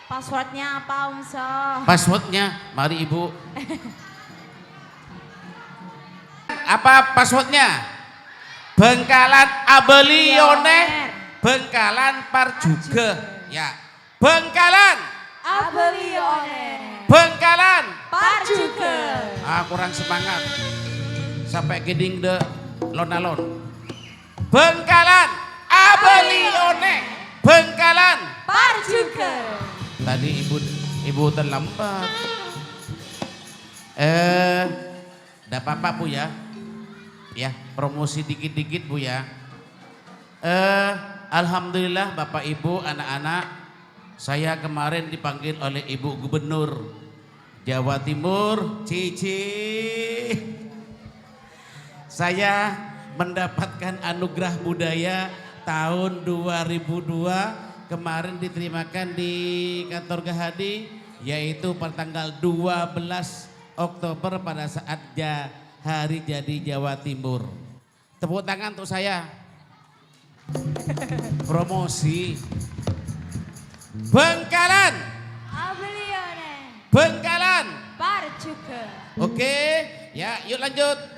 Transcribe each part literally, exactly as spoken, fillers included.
Passwordnya apa, Om Soh? Passwordnya, mari Ibu. Apa passwordnya? Bhângkalan abâli onèng, Bhângkalan Parjhughâ. Ya. Bhângkalan. Abâli onèng. Bhângkalan. Parjhughâ. Ah, kurang semangat. Sampè' kèdhing dâ' lon-alon. Bhângkalan. Abâli onèng. Bhângkalan. Parjhughâ. Tadi Ibu, Ibu terlambat. Eh, ndak apa-apa, Bu, ya. Ya, promosi dikit-dikit, Bu, ya. Eh, alhamdulillah, Bapak Ibu, anak-anak, saya kemarin dipanggil oleh Ibu Gubernur Jawa Timur, Cici. Saya mendapatkan anugerah budaya tahun dua ribu dua, kemarin diterimakan di kantor Gahadi, yaitu pada tanggal dua belas Oktober pada saat ja-, hari jadi Jawa Timur. Tepuk tangan untuk saya. Promosi. Bhângkalan. Abâli onèng. Bhângkalan. Parjhughâ. Oke, ya, yuk lanjut.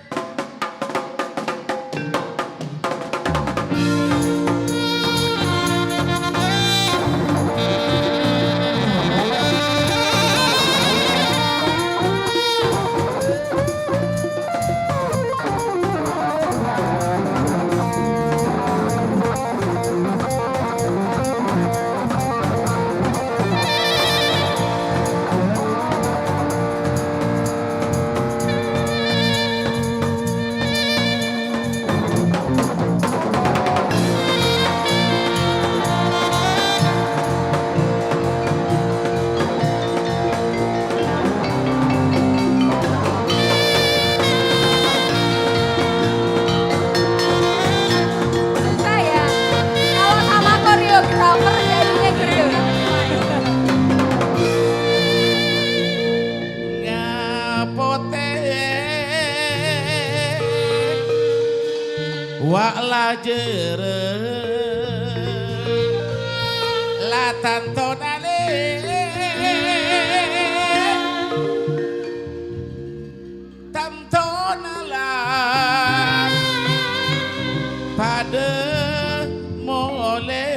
Susah ya. Kalau sama koreografer jadinya gitu. Ngapotè wa' lajârâ la tanto nalè. Tantona la padâ molè.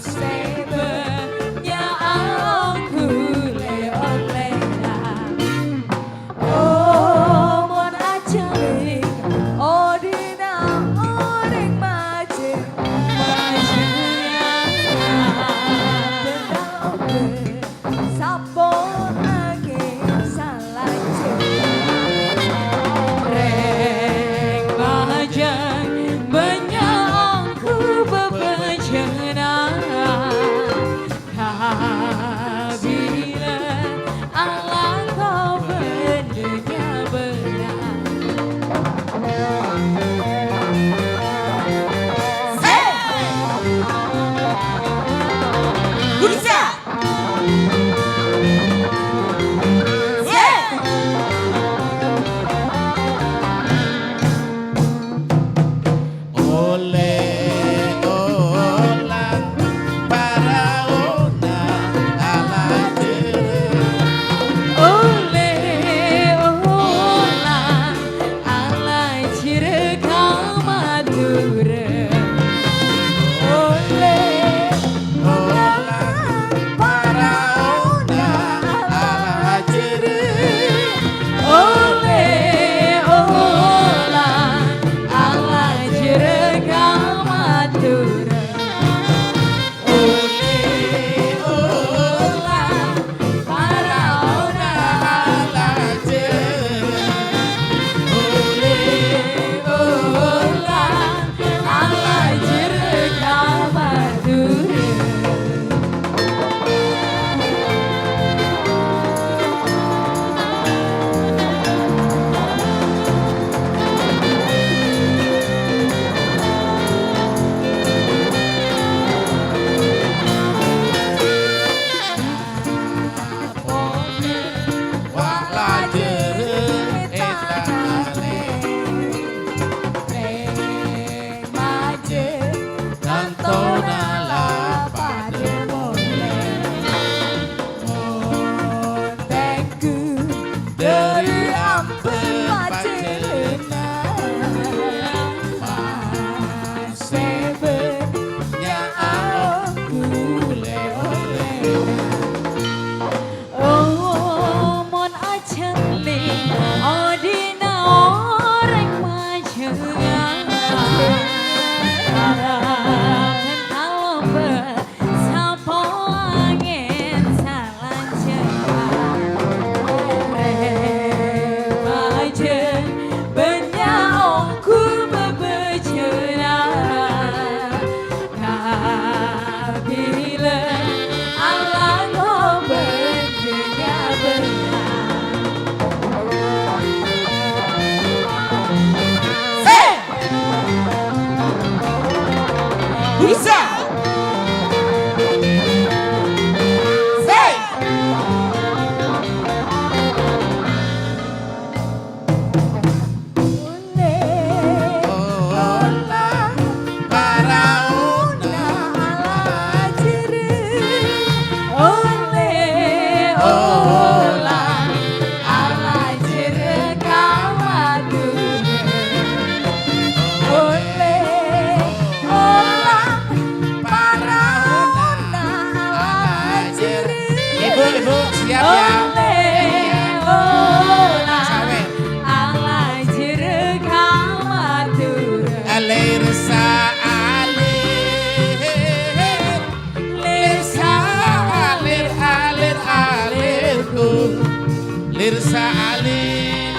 Sè bânnya' alongghu lè-ollèna. Oh, mon ajhâling odhi'na orèng majhâr, majhâr. Lir saalir,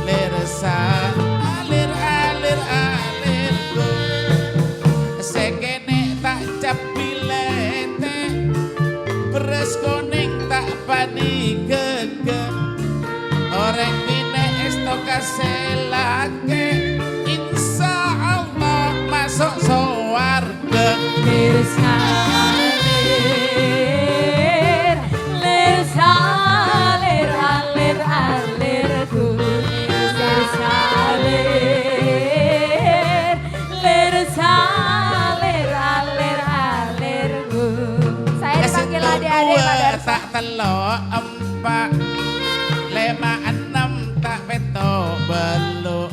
lir saalir, alir, alirku. Sè kènè' ta' cabbhi lètè', bherrâs konèng ta' panèka. Orèng binè' èsto ka sè lakè', insyaallah maso' sowarghâ. Lir saalir, lir saalir, alir, alirku. Lir saalir, lir saalir, alir, alirku. Saya dipanggil adik-adik, Pak Darso. Ta' tello', empa', lèma', ennem, ta' pètto', bâllu'.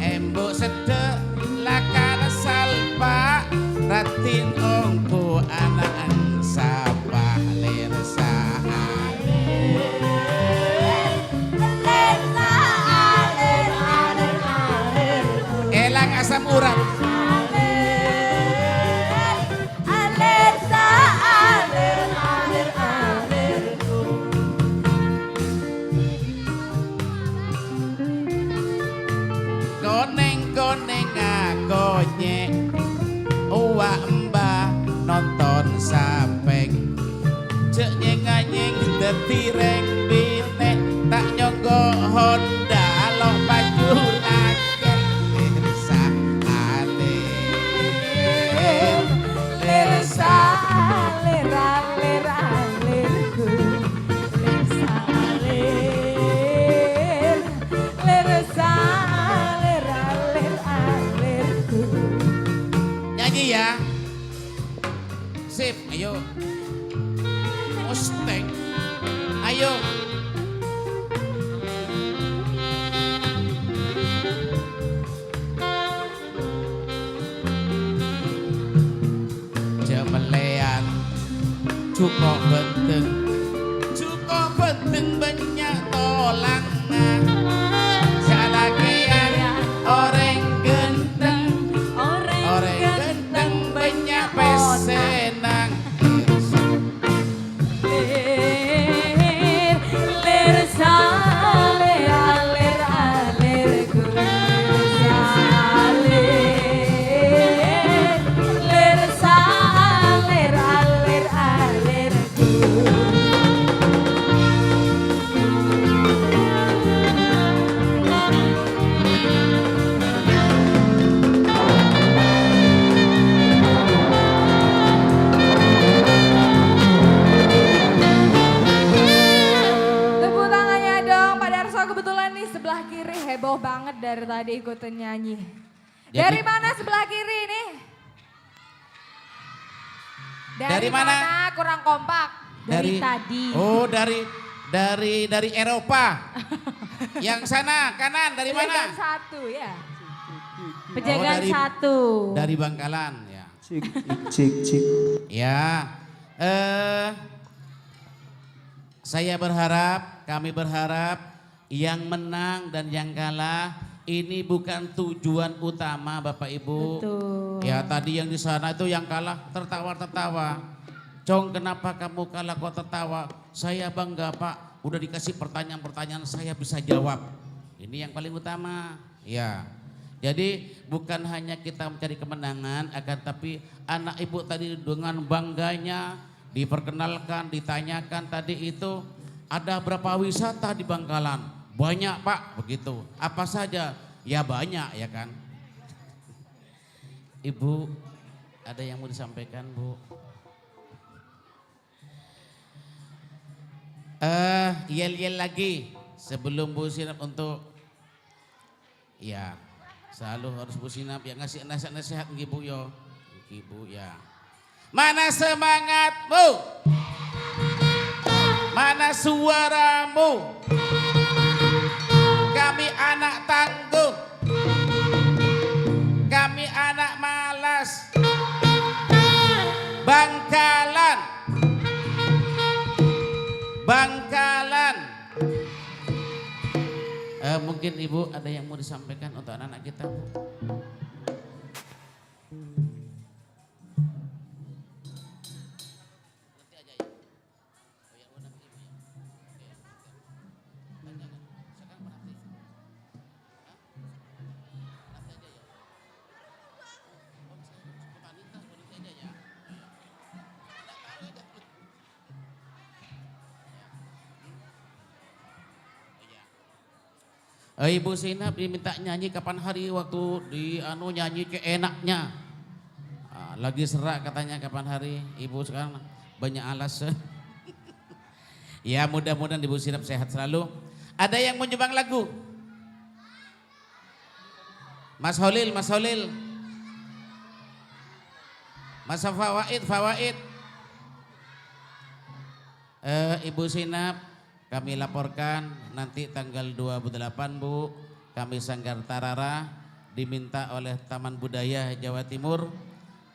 Embu' seddhâ' lakar salpa', raddhin ongghu ana'na sapa. Lir saalir, lir saalir, alir, alirku. Èlang asam urat. Alir saalir, alir, alirku. Konèng-konèngnga konyè', owa emba nonton sapèng. Jhâ' nyèng-anyèng dhâddhi rèng binè', ta' nyongko' Honda lo' paju lakè'. Lir saalir, lir saalir, alir, alirku. Lir saalir, lir saalir, alir, alirku. Nyanyi ya. Sip, ayo. Mustang. Ayo. Jhâ' mellèyan jhuko' bhândheng. Jhuko' bhândheng bânnya' tolangnga. Salakèyan orèng ghântheng. Orèng ghântheng bânnya' pèssèna. Lir, lir saalir, alir, alirku. Lir saalir, lir saalir, alir, alirku. Tepuk tangannya dong, Pak Darso. Kebetulan nih sebelah kiri heboh banget dari tadi ikutan nyanyi. Jadi dari mana sebelah kiri nih? Dari mana? Dari mana? Kurang kompak. Dari Dari tadi. Oh, dari, dari, dari Eropa. Yang sana, kanan, dari mana? Pilihan satu, ya. Oh, Pejagan dari, satu. Dari Bangkalan, ya. Cik, cik, cik, cik. Ya, eh, saya berharap, kami berharap yang menang dan yang kalah ini bukan tujuan utama, Bapak Ibu. Betul. Ya, tadi yang di sana itu yang kalah tertawa-tertawa. "Cong, kenapa kamu kalah kok tertawa?" "Saya bangga, Pak. Udah dikasih pertanyaan-pertanyaan, saya bisa jawab." Ini yang paling utama. Ya. Jadi, bukan hanya kita mencari kemenangan, akan tapi anak ibu tadi dengan bangganya diperkenalkan, ditanyakan tadi itu, "Ada berapa wisata di Bangkalan?" "Banyak, Pak," begitu. "Apa saja?" "Ya, banyak, ya kan." Ibu, ada yang mau disampaikan, Bu? Eh, yel-yel lagi sebelum Bu Sinap untuk, ya, selalu harus Bu Sinap ya ngasih nasihat-nasihat nggih, Bu, yo. Nggih, Bu, ya. Mana semangatmu? Mana suaramu? Kami anak tangguh. Kami anak malas. Bangkalan. Bangkalan. Eh, mungkin Ibu ada yang mau disampaikan untuk anak-anak kita, Bu? Nanti aja, ya. Oh, ya, oh, nanti Ibu, ya. Oke. Eh, Ibu Sinap diminta nyanyi kapan hari waktu di anu nyanyi keenaknya. Ah, lagi serak katanya kapan hari. Ibu sekarang banyak alas. Ya, mudah-mudahan Ibu Sinap sehat selalu. Ada yang mau nyumbang lagu? Mas Holil, Mas Holil. Mas Fawaid, Fawaid. Eh, Ibu Sinap, kami laporkan nanti tanggal dua puluh delapan, Bu, kami Sanggar Tarara diminta oleh Taman Budaya Jawa Timur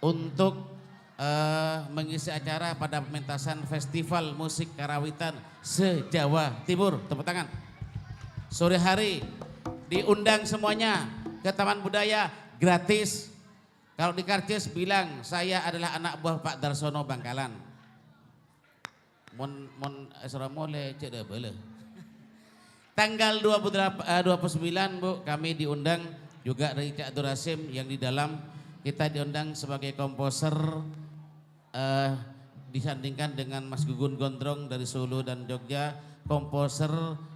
untuk, eh, mengisi acara pada pementasan Festival Musik Karawitan se-Jawa Timur. Tepuk tangan. Sore hari diundang semuanya ke Taman Budaya gratis. Kalau di Karcis bilang, "Saya adalah anak buah Pak Darsono Bangkalan." Mon, mon Esra mole, cek dah bala. Tanggal dua puluh delapan, eh, dua puluh sembilan, Bu, kami diundang juga dari Cak Abdul Hasim yang di dalam. Kita diundang sebagai komposer, eh, disandingkan dengan Mas Gugun Gondrong dari Solo dan Jogja, komposer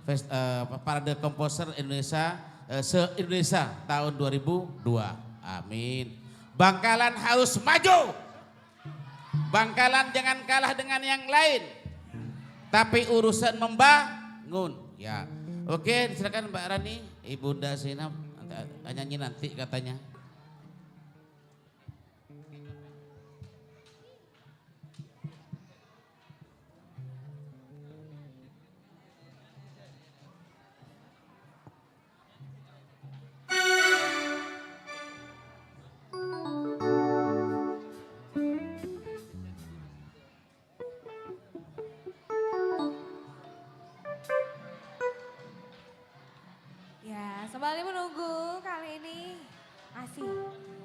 fes-, eh, Parade Komposer Indonesia, eh, se-Indonesia tahun dua ribu dua. Amin. Bangkalan harus maju. Bangkalan jangan kalah dengan yang lain. Tapi urusan membangun, ya. Oke, silakan Mbak Rani, Ibunda Sinap, nyanyi nanti katanya. Ya, sambil menunggu kali ini masih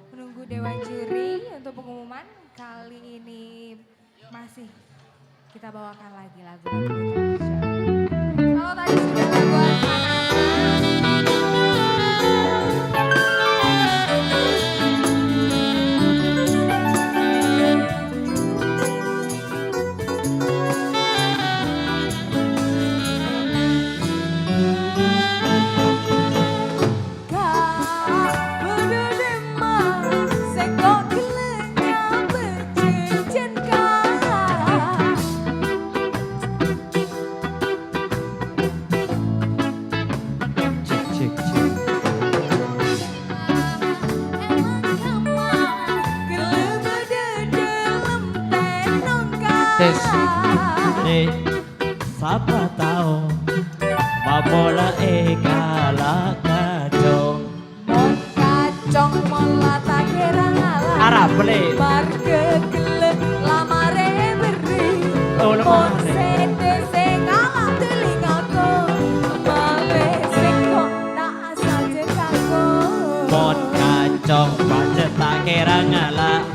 menunggu dewan juri untuk pengumuman. Kali ini masih kita bawakan lagi lagu-lagu Indonesia. Kalau tadi sudah lagu Anak. Cek, cek, cek. Tes. Nih, sapa tao mapola ekala kacong? Mon kacong mola ta' kera ngala. Arab, beli. Marga gellè' la marè berri'. Oh, la marè. Mon sèdhâ sè ngala tèlèngako. Malè sèngko' ta' Mon kacong pajhât ta' kèra ngala',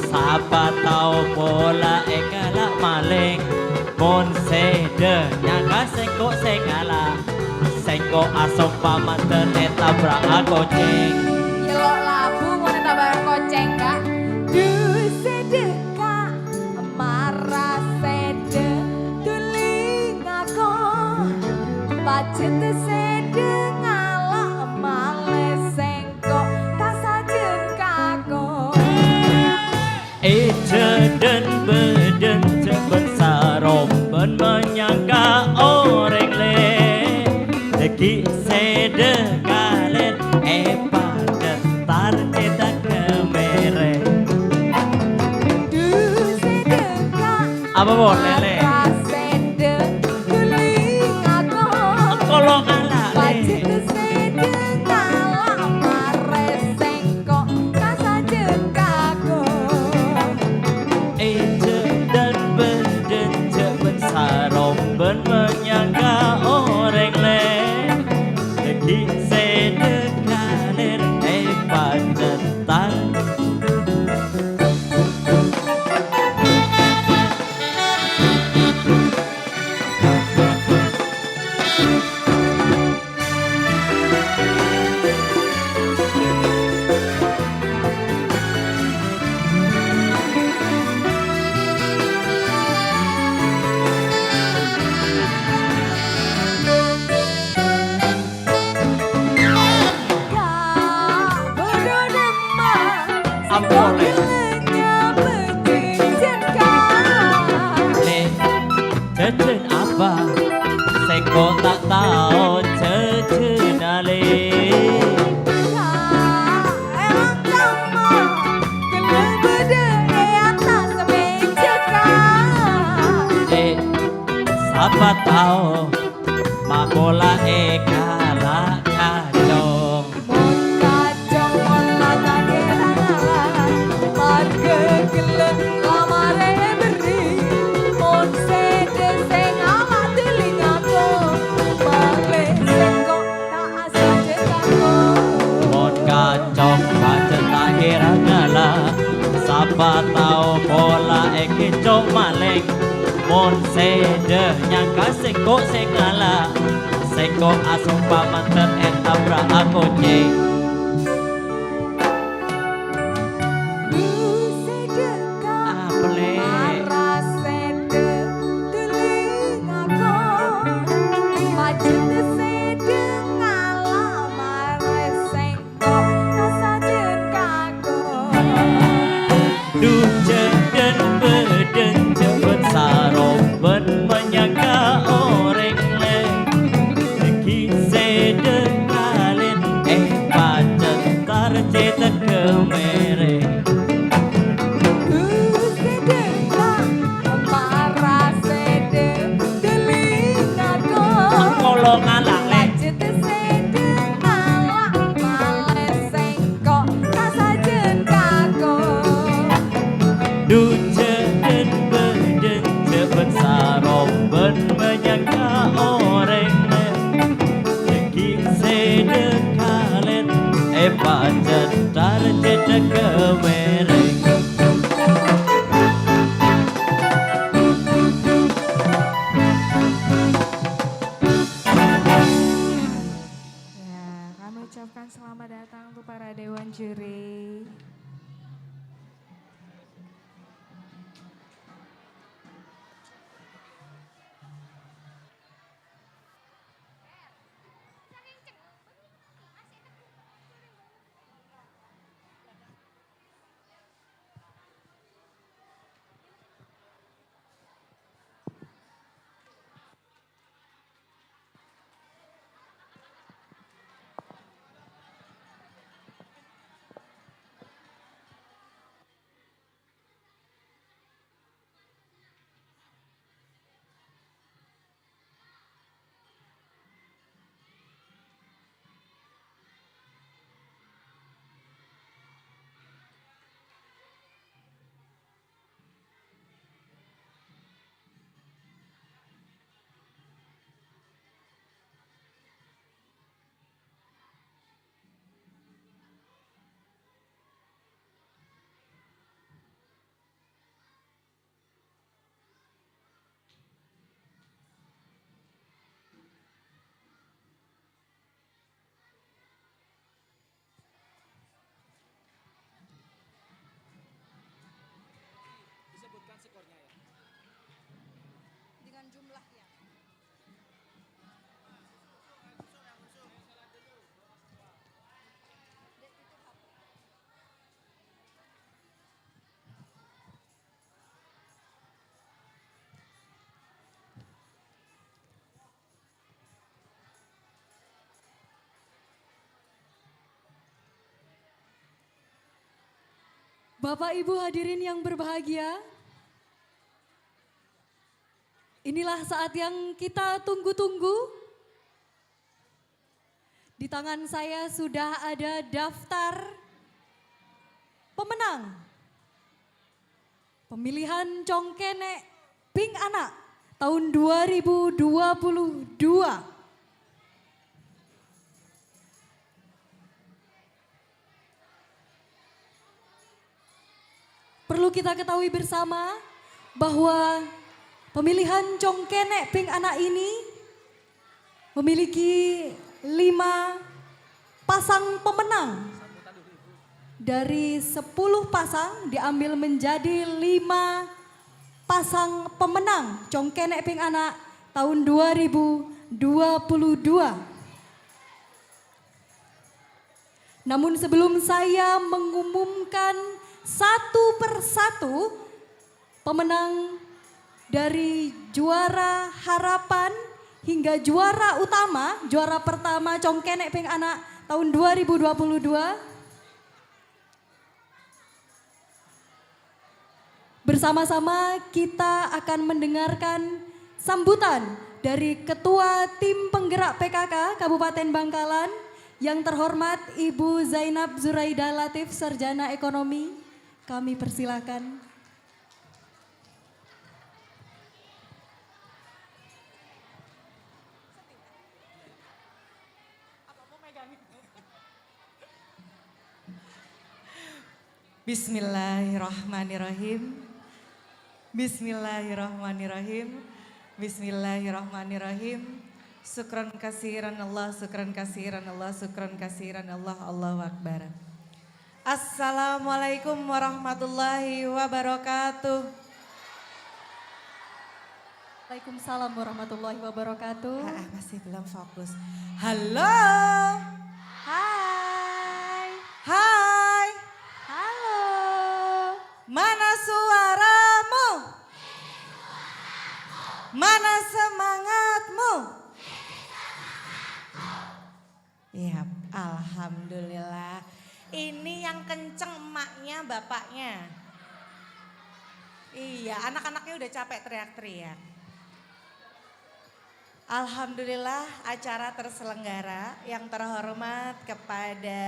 sapa tao pola èkala' malèng. Mon sèdhâ nyangka sèngko' sè ngala', sèngko' asompa mandhâr ètabra'a kocèng. Yello' labu mon ètabra'a kocèng, Ka'. Dhu sèdhâ, Ka'. Mara sèdhâ dhuli ngako, pajhât sèdhâ ngala' malè sèngko' ta' sajân kako. Èjhâdhân bâdhân jhâbân saromban manyangka orèng lè. Dhâggi' sèdhâ kalèn èpadhât tar cètak kemèrè. Dhu sèdhâ ka' Apa boleh, Lè'? Mara sèdhâ dhuli ngako. Kolo ngala', Lè'. Pajhât sèdhâ ngala' marè sèngko' ta' sajân kako. Èjhâdhân bâdhân jhâbân saromban manyangka orèng lè'. Dhâggi' sèdhâ kalèn èpadhât tar. Kok ta' tao jhâjhâna lè. Ka, emang cama, ghellâ' bâdâ è attas mèja, Ka'. Eh, sapa tao, ma' pola èkala' kacong. Mon kacong mon la ta' kèra ngala', marghâ ghellâ' la marè èberri'. Mon sèdhâ sè ngala' dhuli ngako, malè sèngko' ta' asajân kako. Mon kacong pajhât ta' kèra ngala', sapa tao pola èkèco' malèng. Mon sèdhâ nyangka sèngko' sè ngala', sèngko' asompa mandhâr ètabra'a kocèng. Sèdhâ ka, apa, Lè'? Mara sèdhâ dhuli ngako. Pajhât sèdhâ ngala' marè sèng Kok kasajân kako. Dujâ dân bâdân jhâbât saromban manyangka orèng lè'. Ghi' sèdhâ kalèn èpajhât tarjhâ tèghâ mèrèng. Dujâ dân la mara sèdhâ dhuli ngako. Molo ngala' lè'. Pajhât sèdhâ ngala' malè sèngko' kasajân kako. Dujâ dân bâdân jhâbât saromban manyangka orèng lè'. Ghi' sèdhâ kalèn èpajhât tarjhâ tèghâ mèrèng. Ya, kami ucapkan selamat datang untuk para dewan juri. Disebutkan skornya, ya. Dengan jumlah, ya. Bapak Ibu hadirin yang berbahagia, inilah saat yang kita tunggu-tunggu. Di tangan saya sudah ada daftar pemenang pemilihan Cong Kènè' Pèng Ana' tahun dua ribu dua puluh dua. Perlu kita ketahui bersama bahwa pemilihan Cong Kènè' Pèng Ana' ini memiliki lima pasang pemenang. Dari sepuluh pasang diambil menjadi lima pasang pemenang Cong Kènè' Pèng Ana' tahun dua ribu dua puluh dua. Namun sebelum saya mengumumkan satu per satu pemenang dari juara harapan hingga juara utama, juara pertama Congkene' Beng Ana' tahun dua ribu dua puluh dua. Bersama-sama kita akan mendengarkan sambutan dari Ketua Tim Penggerak P K K Kabupaten Bangkalan, yang terhormat Ibu Zainab Zuraida Latif, Sarjana Ekonomi. Kami persilakan. Bismillahirrahmanirrahim. Bismillahirrahmanirrahim. Bismillahirrahmanirrahim. Syukran kasiran Allah, syukran kasiran Allah, syukran kasiran Allah, Allahu Akbar. Assalamualaikum warahmatullahi wabarakatuh. Waalaikumsalam warahmatullahi wabarakatuh. Ah, ah, masih belum fokus. Halo. Hai. Hai. Halo. Mana suaramu? Mana semangatmu? Iya, alhamdulillah. Ini yang kenceng emaknya, bapaknya. Iya, anak-anaknya udah capek teriak-teriak. Alhamdulillah, acara terselenggara. Yang terhormat kepada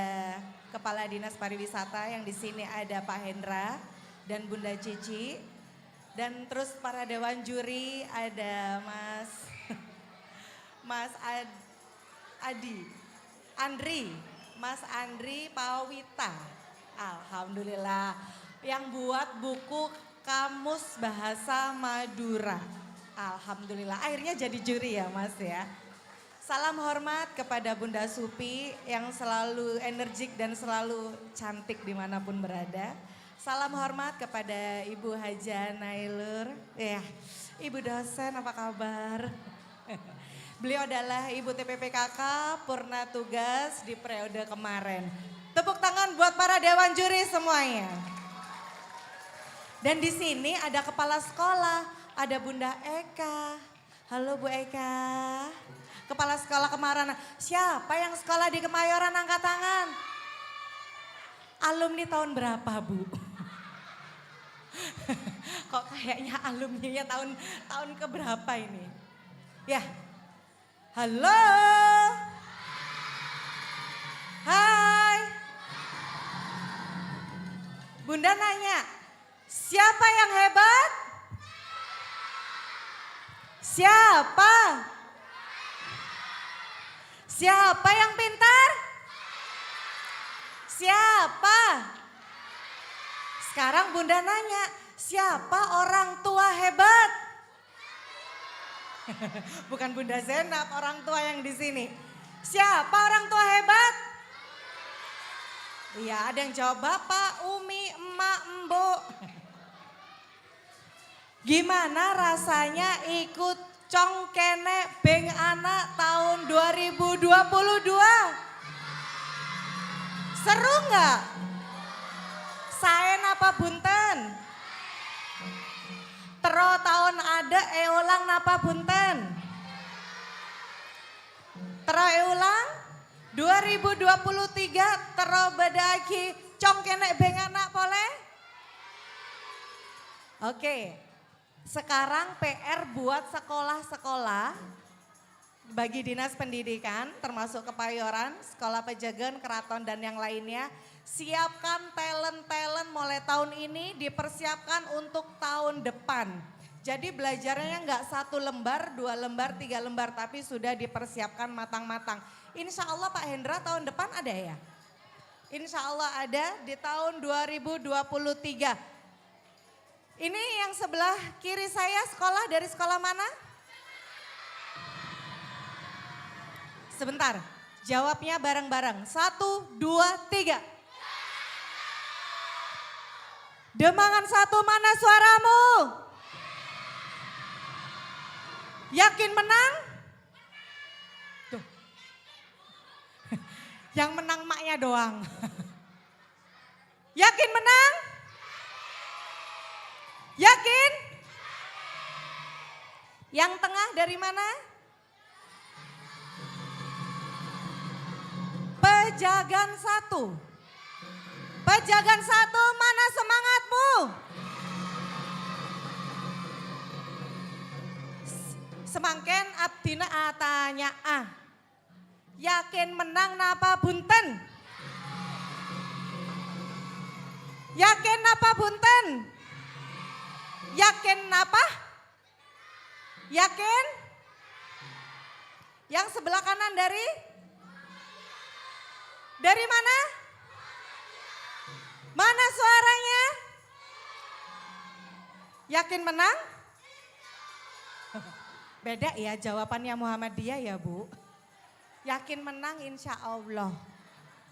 Kepala Dinas Pariwisata, yang di sini ada Pak Hendra dan Bunda Cici. Dan terus para dewan juri, ada Mas, Mas Ad-, Adi, Andri, Mas Andri Pawita. Alhamdulillah, yang buat buku Kamus Bahasa Madura. Alhamdulillah, akhirnya jadi juri ya, Mas, ya. Salam hormat kepada Bunda Supi yang selalu energik dan selalu cantik dimanapun berada. Salam hormat kepada Ibu Haja Nailur. Ya, Ibu dosen, apa kabar? Beliau adalah Ibu T P P K K purna tugas di periode kemarin. Tepuk tangan buat para dewan juri semuanya. Dan di sini ada kepala sekolah, ada Bunda Eka. Halo, Bu Eka. Kepala sekolah kemarin. Siapa yang sekolah di Kemayoran, angkat tangan? Alumni tahun berapa, Bu? Kok kayaknya alumninya tahun, tahun keberapa ini? Ya. Halo. Hai. Bunda nanya, "Siapa yang hebat? Siapa? Siapa yang pintar? Siapa?" Sekarang Bunda nanya, "Siapa orang tua hebat?" Bukan Bunda Zainab, orang tua yang di sini. Siapa orang tua hebat? Iya, ada yang jawab bapak, umi, emak, embu. Gimana rasanya ikut Congkene' Beng Ana' tahun dua ribu dua puluh dua? Seru nggak? Sae napa bunten? Terro taon adha' eulang napa bunten? Terro eulang, dua ribu dua puluh tiga terro bâdââghi Congkene' Beng Ana' polè? Oke, sekarang P R buat sekolah-sekolah. Bagi Dinas Pendidikan, termasuk Kepayoran, Sekolah Pejagan, Keraton, dan yang lainnya, siapkan talent-talent mulai tahun ini dipersiapkan untuk tahun depan. Jadi belajarnya nggak satu lembar, dua lembar, tiga lembar, tapi sudah dipersiapkan matang-matang. Insya Allah Pak Hendra tahun depan ada ya? Insya Allah ada di tahun dua ribu dua puluh tiga. Ini yang sebelah kiri saya sekolah dari sekolah mana? Sebentar, jawabnya bareng-bareng. Satu, dua, tiga. Demangan satu, mana suaramu? Yakin menang? Tuh. Yang menang maknya doang. Yakin menang? Yakin? Yang tengah dari mana? Pejagan satu. Pejagan satu, mana semangatmu? S-, samangkèn abdhina atanya'a. Yakin mennang napa bhunten? Yakin napa bhunten? Yakin napa? Yakin? Yang sebelah kanan dari? Dari mana? Mana suaranya? Yakin menang? Beda ya jawabannya Muhammadiyah ya, Bu. Yakin menang, insya Allah.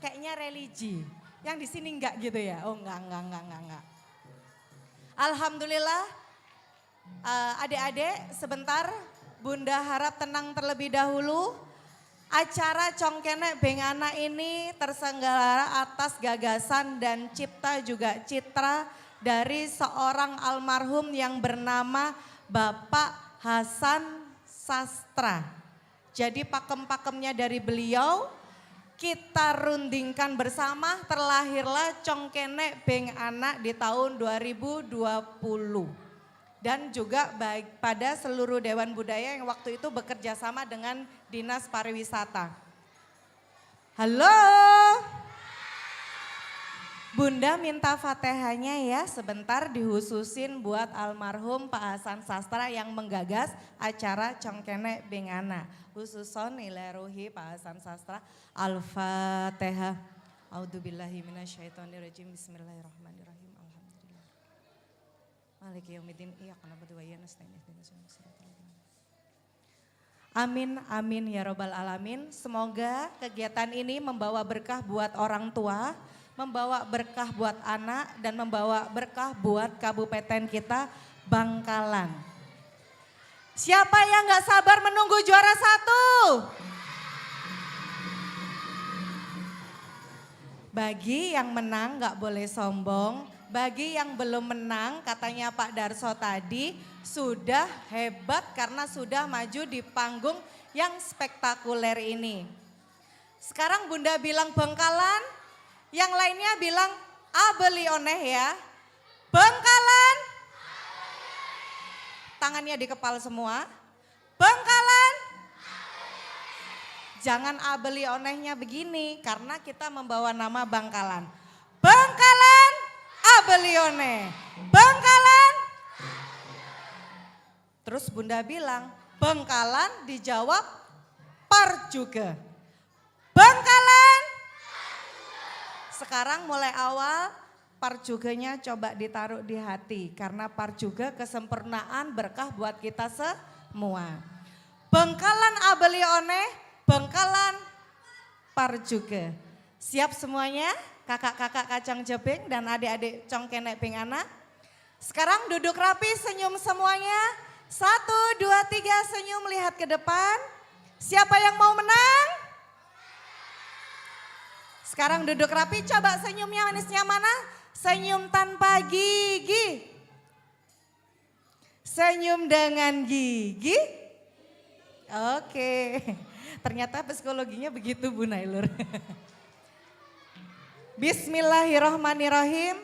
Kayaknya religi. Yang di sini enggak gitu ya? Oh, enggak, enggak, enggak, enggak, enggak. Alhamdulillah, eh, adik-adik, sebentar Bunda harap tenang terlebih dahulu. Acara Congkene Beng Ana ini terselenggara atas gagasan dan cipta juga citra dari seorang almarhum yang bernama Bapak Hasan Sastra. Jadi pakem-pakemnya dari beliau, kita rundingkan bersama, terlahirlah Congkene Beng Ana di tahun dua ribu dua puluh. Dan juga bag-, pada seluruh Dewan Budaya yang waktu itu bekerja sama dengan Dinas Pariwisata. Halo. Bunda minta Fatihahnya ya, sebentar dihususin buat almarhum Pak Hasan Sastra yang menggagas acara Congkene Beng Ana. Khususon ila ruhi Pak Hasan Sastra. Al-Fatihah. A'udzubillahi minasyaitonirrajim. Bismillahirrahmanirrahim. Alhamdulillah. Maliki yaumiddin. Iyyaka na'budu wa iyyaka nasta'in. Ihdinas siratal mustaqim. Amin, amin ya robbal alamin. Semoga kegiatan ini membawa berkah buat orang tua, membawa berkah buat anak, dan membawa berkah buat kabupaten kita Bangkalan. Siapa yang nggak sabar menunggu juara satu? Bagi yang menang nggak boleh sombong, bagi yang belum menang, katanya Pak Darso tadi, sudah hebat karena sudah maju di panggung yang spektakuler ini. Sekarang Bunda bilang Bengkalan, yang lainnya bilang abeli oneh ya. Bengkalan. Tangannya di kepala semua. Bangkalan. Jangan abeli onehnya begini, karena kita membawa nama Bangkalan. Bangkalan, abeli oneh. Bangkalan. Terus Bunda bilang, Bangkalan, dijawab, Parjuga. Bangkalan. Sekarang mulai awal, parjuganya coba ditaruh di hati, karena parjuga kesempurnaan berkah buat kita semua. Bangkalan abeli oneh, Bangkalan parjuga. Siap semuanya, kakak-kakak kacang jebeng dan adik-adik congkene beng ana? Sekarang duduk rapi, senyum semuanya. Satu, dua, tiga, senyum, lihat ke depan. Siapa yang mau menang? Sekarang duduk rapi, coba senyumnya manisnya mana? Senyum tanpa gigi. Senyum dengan gigi. Oke. Ternyata psikologinya begitu, Bu Nailur. Bismillahirrahmanirrahim.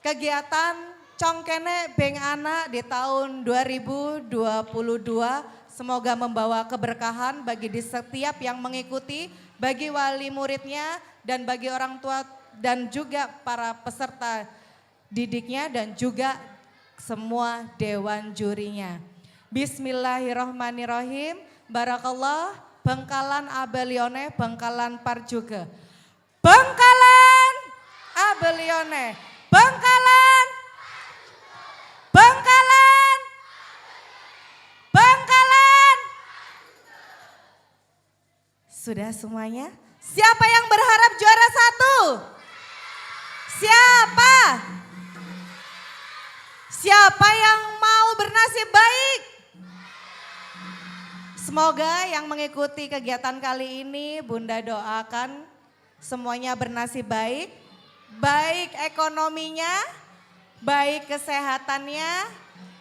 Kegiatan Congkene Beng Ana di tahun dua ribu dua puluh dua semoga membawa keberkahan bagi di setiap yang mengikuti, bagi wali muridnya, dan bagi orang tua dan juga para peserta didiknya dan juga semua dewan jurinya. Bismillahirrahmanirrahim. Barakallah, Bangkalan abeli oneh, Bangkalan parjuga. Bangkalan abeli oneh. Bangkalan. Bangkalan. Bangkalan. Sudah semuanya? Siapa yang berharap juara satu? Siapa? Siapa yang mau bernasib baik? Semoga yang mengikuti kegiatan kali ini, Bunda doakan semuanya bernasib baik, baik ekonominya, baik kesehatannya,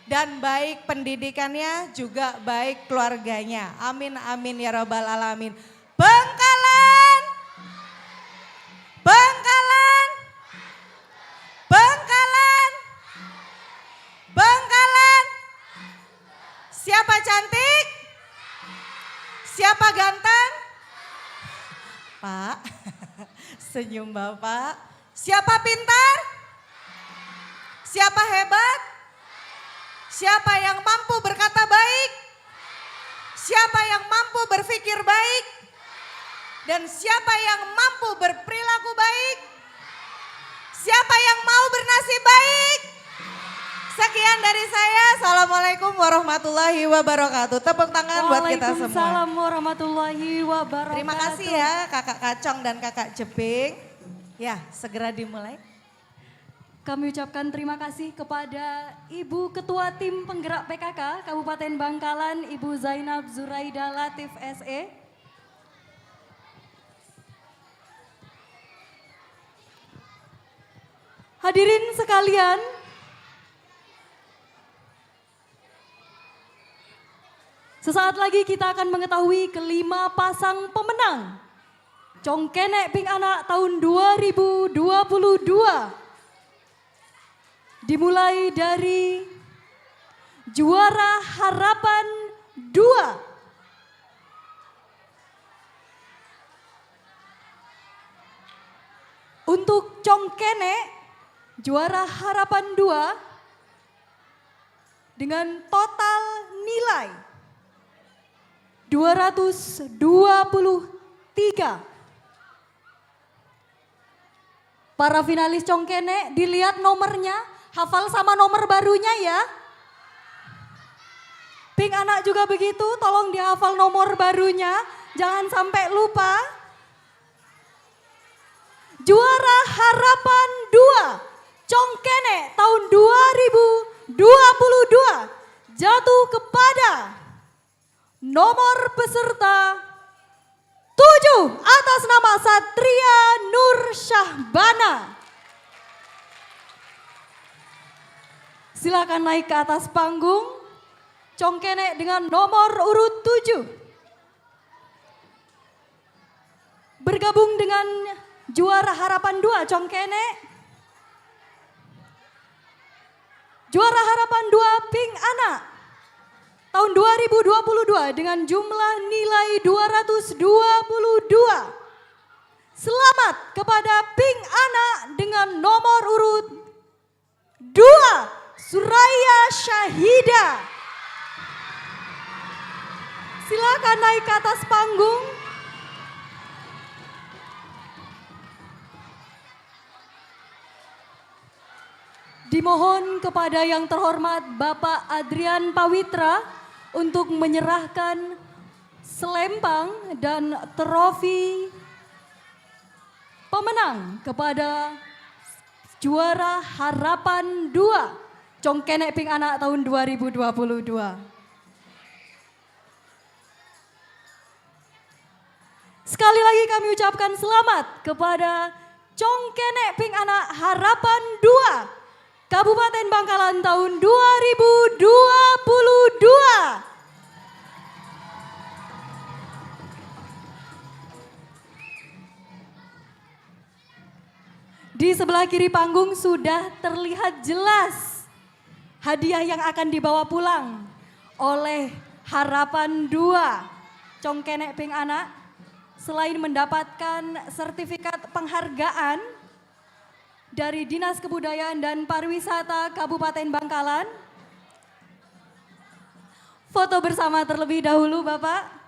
dan baik pendidikannya, juga baik keluarganya. Amin, amin, ya rabbal alamin. Bangkalan! Siapa cantik? Siapa ganteng? Pak, senyum Bapak. Siapa pintar? Siapa hebat? Siapa yang mampu berkata baik? Siapa yang mampu berpikir baik? Dan siapa yang mampu berperilaku baik? Siapa yang mau bernasib baik? Sekian dari saya. Assalamualaikum warahmatullahi wabarakatuh. Tepuk tangan buat kita semua. Waalaikumsalam warahmatullahi wabarakatuh. Terima kasih ya, Kakak Kacong dan Kakak Jeping. Ya, segera dimulai. Kami ucapkan terima kasih kepada Ibu Ketua Tim Penggerak P K K Kabupaten Bangkalan, Ibu Zainab Zuraida Latif, S E. Hadirin sekalian, sesaat lagi kita akan mengetahui kelima pasang pemenang Congkene' Ping Ana' taon dua ribu dua puluh dua. Dimulai dari juara harapan dua. Untuk Congkene', juara harapan dua dengan total nilai dua ratus dua puluh tiga. Para finalis Congkene', dilihat nomornya, hafal sama nomor barunya ya. Ping Ana' juga begitu, tolong dihafal nomor barunya, jangan sampai lupa. Juara harapan dua, Congkene' taon dua ribu dua puluh dua, jatuh kepada nomor peserta tujuh atas nama Satria Nur Syahbana. Silakan naik ke atas panggung, Congkene' dengan nomor urut tujuh. Bergabung dengan juara harapan dua, Congkene'. Juara harapan dua, Ping Ana'. Tahun dua ribu dua puluh dua dengan jumlah nilai dua ratus dua puluh dua. Selamat kepada Ping Ana' dengan nomor urut dua, Suraya Syahida. Silakan naik ke atas panggung. Dimohon kepada yang terhormat Bapak Adrian Pawitra untuk menyerahkan selempang dan trofi pemenang kepada juara harapan dua, Congkene' Ping Ana' tahun dua ribu dua puluh dua. Sekali lagi kami ucapkan selamat kepada Congkene' Ping Ana' Harapan dua, Kabupaten Bangkalan tahun dua ribu dua puluh dua. Di sebelah kiri panggung sudah terlihat jelas hadiah yang akan dibawa pulang oleh Harapan dua Congkene' Ping Ana', selain mendapatkan sertifikat penghargaan dari Dinas Kebudayaan dan Pariwisata Kabupaten Bangkalan. Foto bersama terlebih dahulu, Bapak.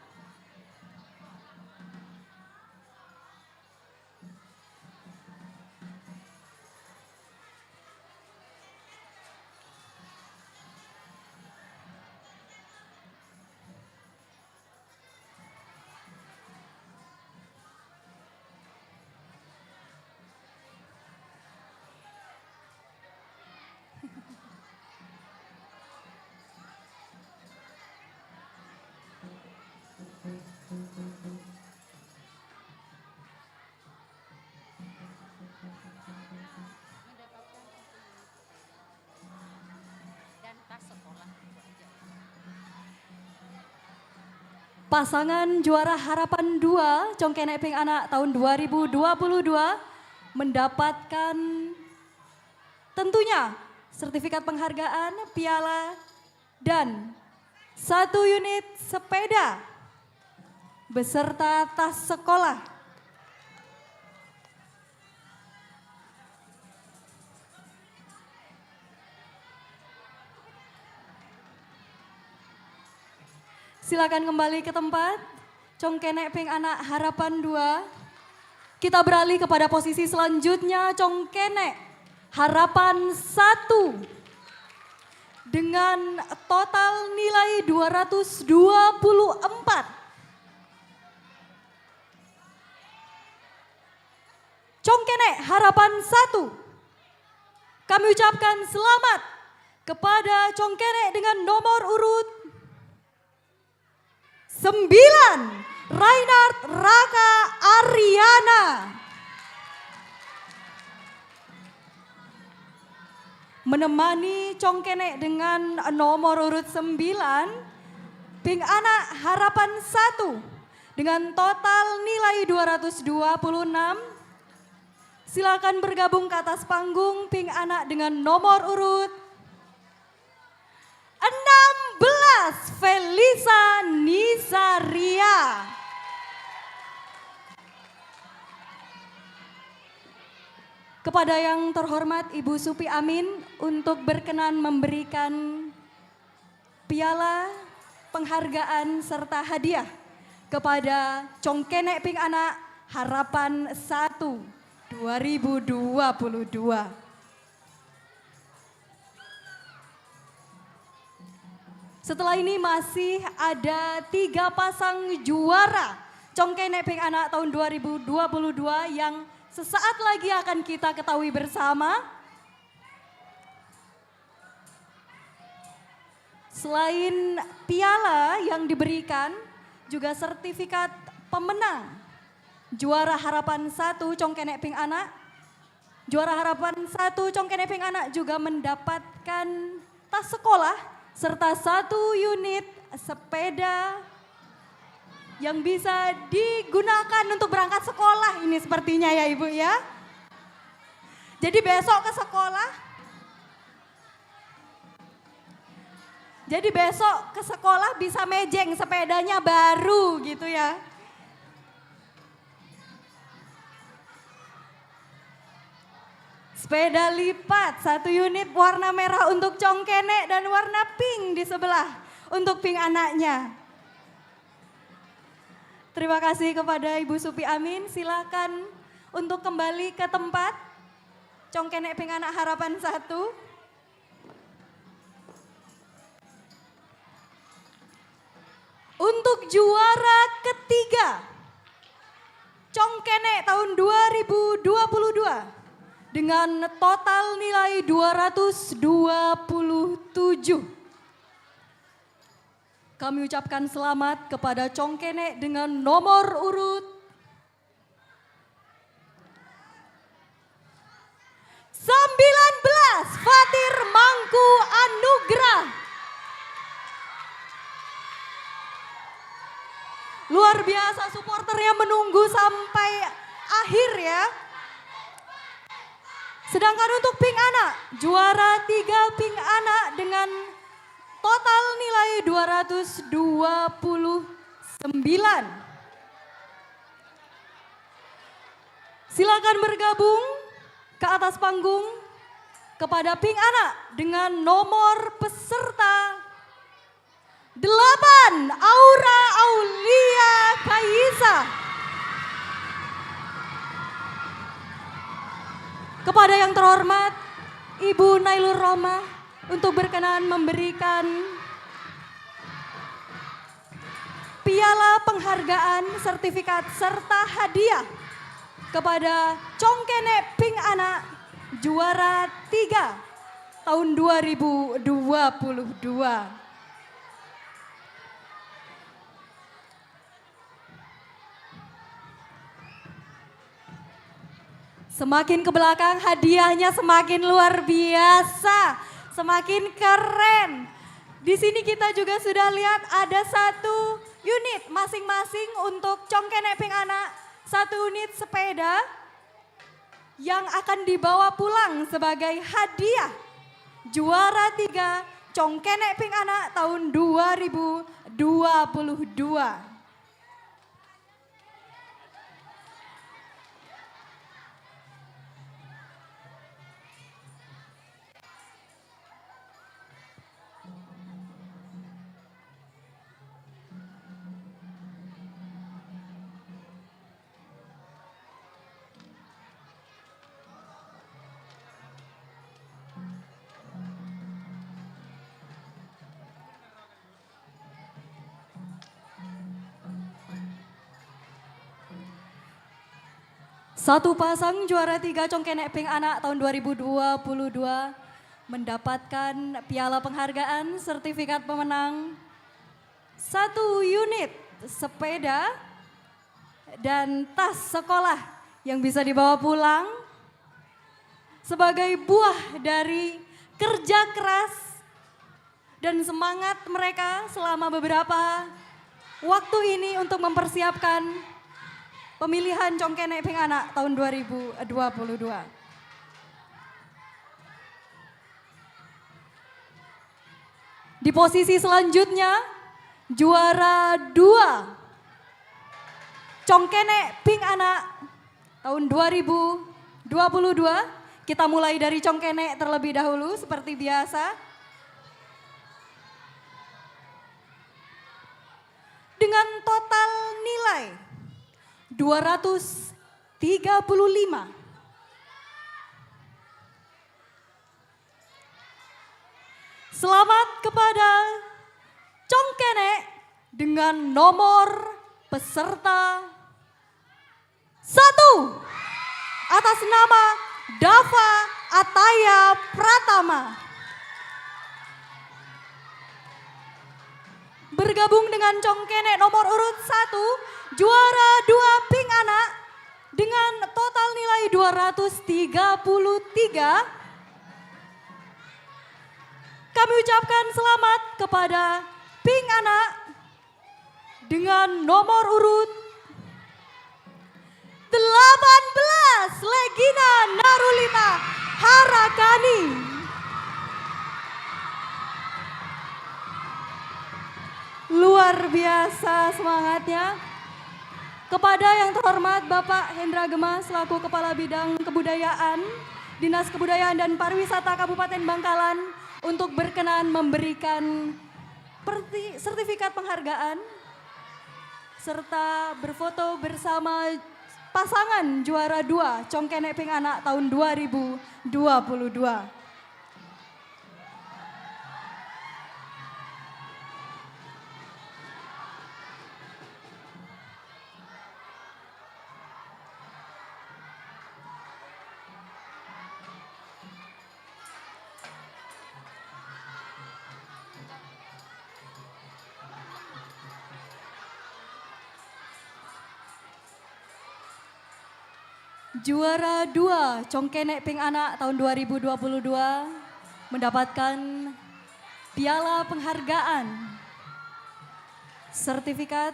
Pasangan juara Harapan dua, Congkene' Ping Ana' tahun dua ribu dua puluh dua, mendapatkan tentunya sertifikat penghargaan, piala, dan Satu unit sepeda beserta tas sekolah. Silakan kembali ke tempat. Cong kènè' pèng ana' harapan dua. Kita beralih kepada posisi selanjutnya, cong kènè' harapan satu. Dengan total nilai dua ratus dua puluh empat. Cong kènè' harapan satu. Kami ucapkan selamat kepada cong kènè' dengan nomor urut sembilan, Rainard Raka Ariana. Menemani cong kènè' dengan nomor urut sembilan, pèng ana' harapan satu dengan total nilai dua ratus dua puluh enam. Silakan bergabung ke atas panggung, pèng ana' dengan nomor urut enam belas, Felisa Nisaria. Kepada yang terhormat Ibu Supi Amin untuk berkenan memberikan piala penghargaan serta hadiah kepada cong kènè' pèng ana' harapan satu dua ribu dua puluh dua. Setelah ini masih ada tiga pasang juara cong kènè' pèng ana' tahun dua ribu dua puluh dua yang sesaat lagi akan kita ketahui bersama. Selain piala yang diberikan, juga sertifikat pemenang juara harapan satu cong kènè' pèng ana'. Juara harapan satu cong kènè' pèng ana' juga mendapatkan tas sekolah serta satu unit sepeda yang bisa digunakan untuk berangkat sekolah ini sepertinya ya, Ibu, ya. Jadi besok ke sekolah, jadi besok ke sekolah bisa mejeng sepedanya baru gitu ya. Sepeda lipat satu unit warna merah untuk cong kènè' dan warna pink di sebelah untuk pèng ana'nya. Terima kasih kepada Ibu Supi Amin. Silakan untuk kembali ke tempat. Cong kènè' pèng ana' harapan satu. Untuk juara ketiga, cong kènè' tahun dua ribu dua puluh dua dengan total nilai dua ratus dua puluh tujuh. Kami ucapkan selamat kepada cong kènè' dengan nomor urut sembilan belas, Fatir Mangku Anugrah. Luar biasa, supporternya menunggu sampai akhir ya. Sedangkan untuk pèng ana', juara tiga pèng ana' dengan total nilai dua ratus dua puluh sembilan. Silakan bergabung ke atas panggung kepada pèng ana' dengan nomor peserta delapan, Aura Aulia Kaisa. Kepada yang terhormat Ibu Nailur Rohmah untuk berkenan memberikan piala penghargaan, sertifikat, serta hadiah kepada cong kènè' pèng ana' juara tiga tahun dua ribu dua puluh dua. Semakin ke belakang, hadiahnya semakin luar biasa, semakin keren. Di sini kita juga sudah lihat ada satu unit masing-masing untuk cong kènè' pèng ana', satu unit sepeda yang akan dibawa pulang sebagai hadiah. Juara tiga, Congkene' Ping Ana' taun dua ribu dua puluh dua. Satu pasang juara tiga Congkene' Ping Ana' tahun dua ribu dua puluh dua mendapatkan piala penghargaan, sertifikat pemenang, satu unit sepeda, dan tas sekolah yang bisa dibawa pulang sebagai buah dari kerja keras dan semangat mereka selama beberapa waktu ini untuk mempersiapkan pemilihan Congkene' Ping Ana' tahun dua ribu dua puluh dua. Di posisi selanjutnya, juara dua, Congkene' Ping Ana' tahun dua ribu dua puluh dua. Kita mulai dari Congkene' terlebih dahulu, seperti biasa. Dengan total nilai dua ratus tiga puluh lima. Selamat kepada Congkene' dengan nomor peserta satu, atas nama Dava Ataya Pratama. Bergabung dengan Congkene' nomor urut satu, juara dua Ping Ana' dengan total nilai dua ratus tiga puluh tiga. Kami ucapkan selamat kepada Ping Ana' dengan nomor urut delapan belas, Legina Narulita Harakani. Luar biasa semangatnya. Kepada yang terhormat Bapak Hendra Gema selaku Kepala Bidang Kebudayaan, Dinas Kebudayaan dan Pariwisata Kabupaten Bangkalan, untuk berkenan memberikan perti-, sertifikat penghargaan serta berfoto bersama pasangan juara dua Congkene' Ping Ana' tahun dua ribu dua puluh dua. Juara dua Congkene' Ping Ana' tahun dua ribu dua puluh dua mendapatkan piala penghargaan, sertifikat,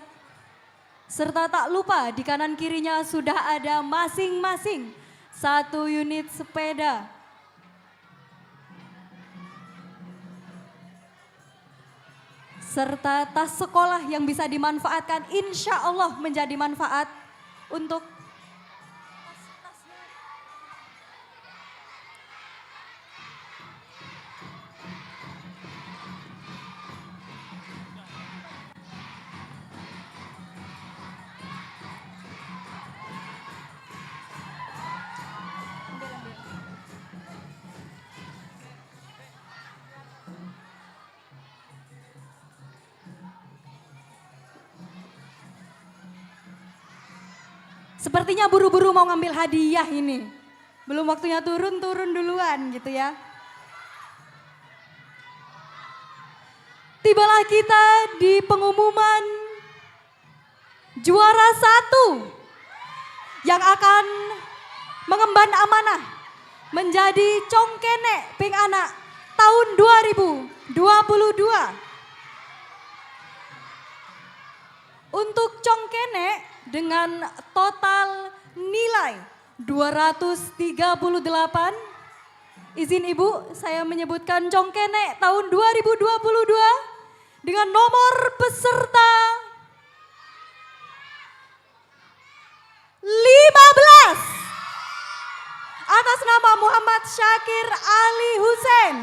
serta tak lupa di kanan kirinya sudah ada masing-masing satu unit sepeda serta tas sekolah yang bisa dimanfaatkan, insya Allah menjadi manfaat untuk Sepertinya buru-buru mau ngambil hadiah ini. Belum waktunya turun, turun duluan gitu ya. Tibalah kita di pengumuman juara satu yang akan mengemban amanah menjadi Congkene' Ping Ana' tahun dua ribu dua puluh dua. Untuk Congkene' dengan total nilai dua ratus tiga puluh delapan, Izin Ibu, saya menyebutkan Congkene' tahun dua ribu dua puluh dua dengan nomor peserta lima belas, atas nama Muhammad Syakir Ali Hussein.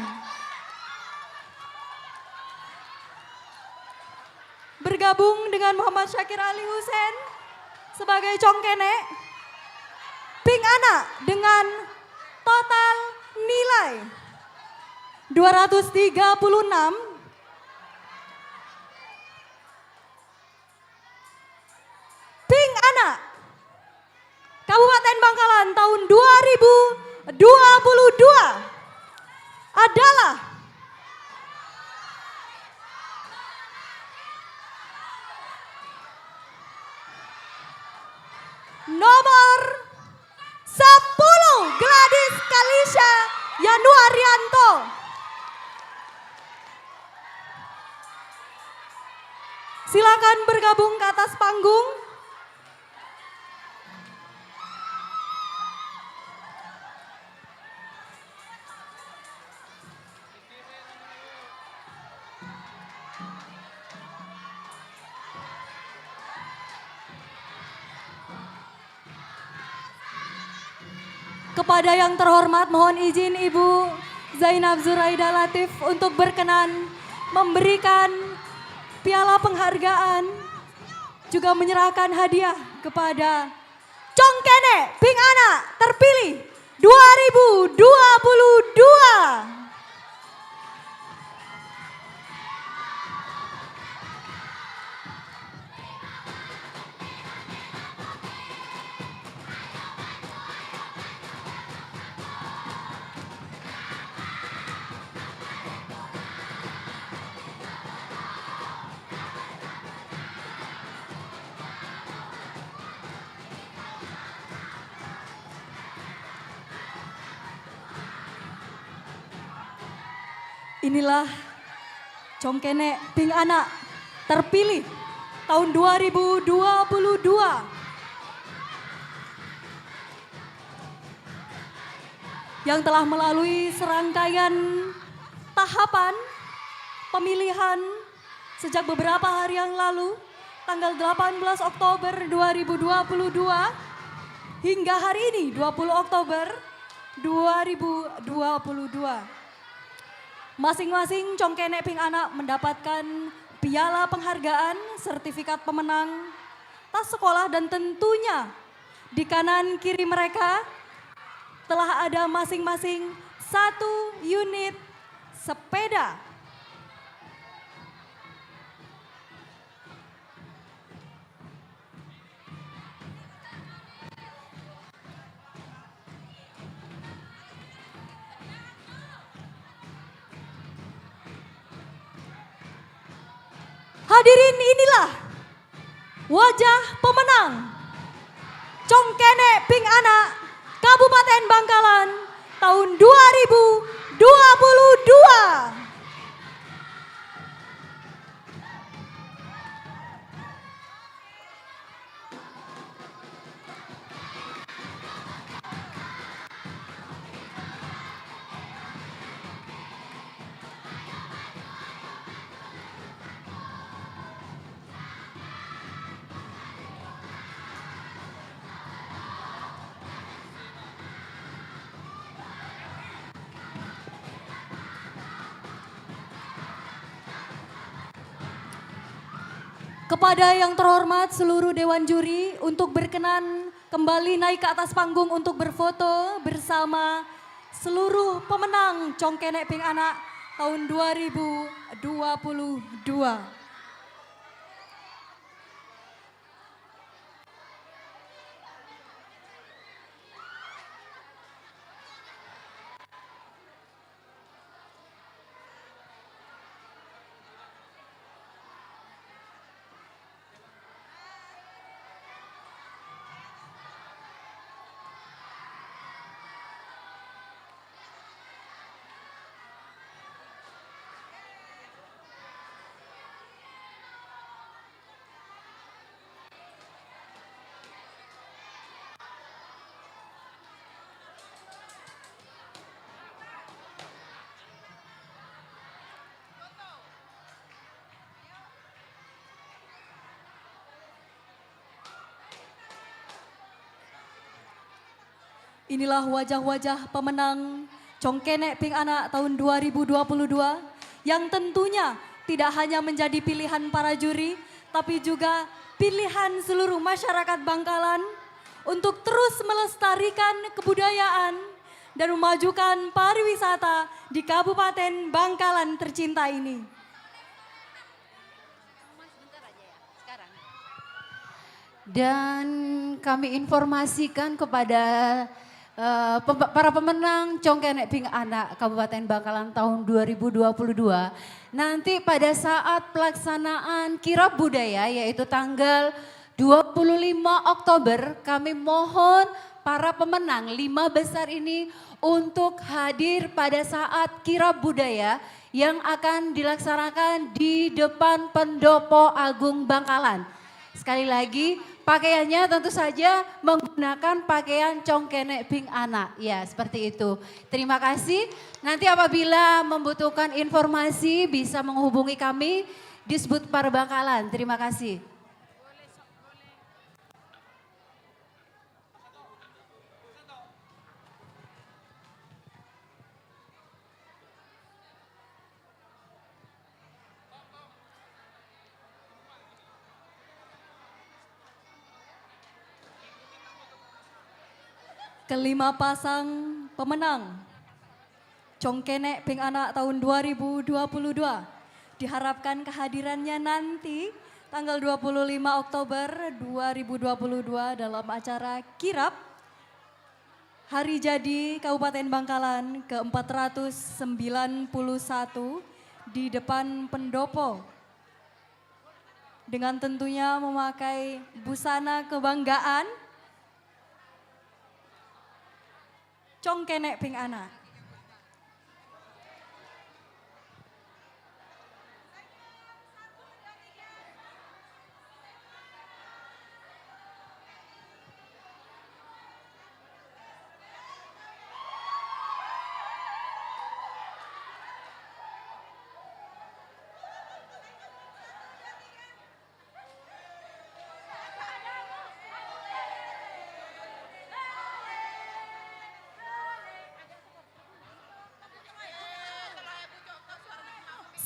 Bergabung dengan Muhammad Syakir Ali Hussein sebagai Congkene', Ping Ana' dengan total nilai dua ratus tiga puluh enam. Ping Ana', Kabupaten Bangkalan tahun dua ribu dua puluh dua adalah nomor sepuluh, Gladys Kalisha Yanuarianto. Silakan bergabung ke atas panggung. Kepada yang terhormat, mohon izin Ibu Zainab Zuraida Latif untuk berkenan memberikan piala penghargaan, juga menyerahkan hadiah kepada Congkene' Ping Ana' terpilih dua ribu dua puluh dua. Inilah Congkene' Ping Ana' terpilih tahun dua ribu dua puluh dua yang telah melalui serangkaian tahapan pemilihan sejak beberapa hari yang lalu, tanggal delapan belas Oktober dua ribu dua puluh dua, hingga hari ini, dua puluh Oktober dua ribu dua puluh dua. Masing-masing Congkene' Ping Ana' mendapatkan piala penghargaan, sertifikat pemenang, tas sekolah, dan tentunya di kanan kiri mereka telah ada masing-masing satu unit sepeda. Hadirin, inilah wajah pemenang Congkene' Ping Ana' Kabupaten Bangkalan tahun dua ribu dua puluh dua. Kepada yang terhormat seluruh dewan juri untuk berkenan kembali naik ke atas panggung untuk berfoto bersama seluruh pemenang Congkene' Ping Ana' tahun dua ribu dua puluh dua. Inilah wajah-wajah pemenang Congkene' Ping Ana' tahun dua ribu dua puluh dua yang tentunya tidak hanya menjadi pilihan para juri, tapi juga pilihan seluruh masyarakat Bangkalan untuk terus melestarikan kebudayaan dan memajukan pariwisata di Kabupaten Bangkalan tercinta ini. Dan kami informasikan kepada eh, pem- para pemenang Congkene' Ping Ana' Kabupaten Bangkalan tahun dua ribu dua puluh dua, nanti pada saat pelaksanaan kirab budaya, yaitu tanggal dua puluh lima Oktober, kami mohon para pemenang lima besar ini untuk hadir pada saat kirab budaya yang akan dilaksanakan di depan Pendopo Agung Bangkalan. Sekali lagi, pakaiannya tentu saja menggunakan pakaian Congkene' Ping Ana'. Ya, seperti itu. Terima kasih. Nanti apabila membutuhkan informasi, bisa menghubungi kami di Sbud Par Bangkalan. Terima kasih. Kelima pasang pemenang Congkene' Ping Ana' tahun dua ribu dua puluh dua. Diharapkan kehadirannya nanti tanggal dua puluh lima Oktober dua ribu dua puluh dua dalam acara kirab Hari Jadi Kabupaten Bangkalan ke empat ratus sembilan puluh satu di depan pendopo. Dengan tentunya memakai busana kebanggaan Congkene' Ping Ana'.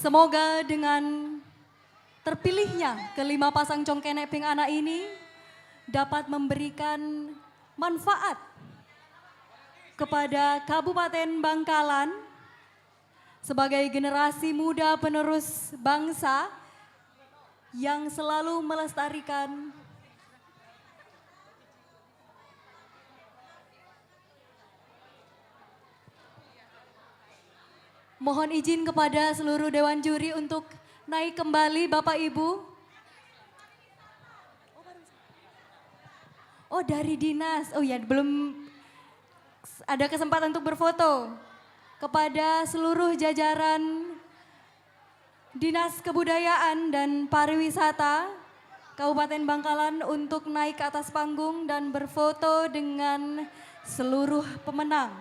Semoga dengan terpilihnya kelima pasang Congkene' Ping Ana' ini dapat memberikan manfaat kepada Kabupaten Bangkalan sebagai generasi muda penerus bangsa yang selalu melestarikan Mohon izin kepada seluruh dewan juri untuk naik kembali, Bapak Ibu. Oh, dari dinas. Oh ya, belum ada kesempatan untuk berfoto. Kepada seluruh jajaran Dinas Kebudayaan dan Pariwisata Kabupaten Bangkalan untuk naik ke atas panggung dan berfoto dengan seluruh pemenang.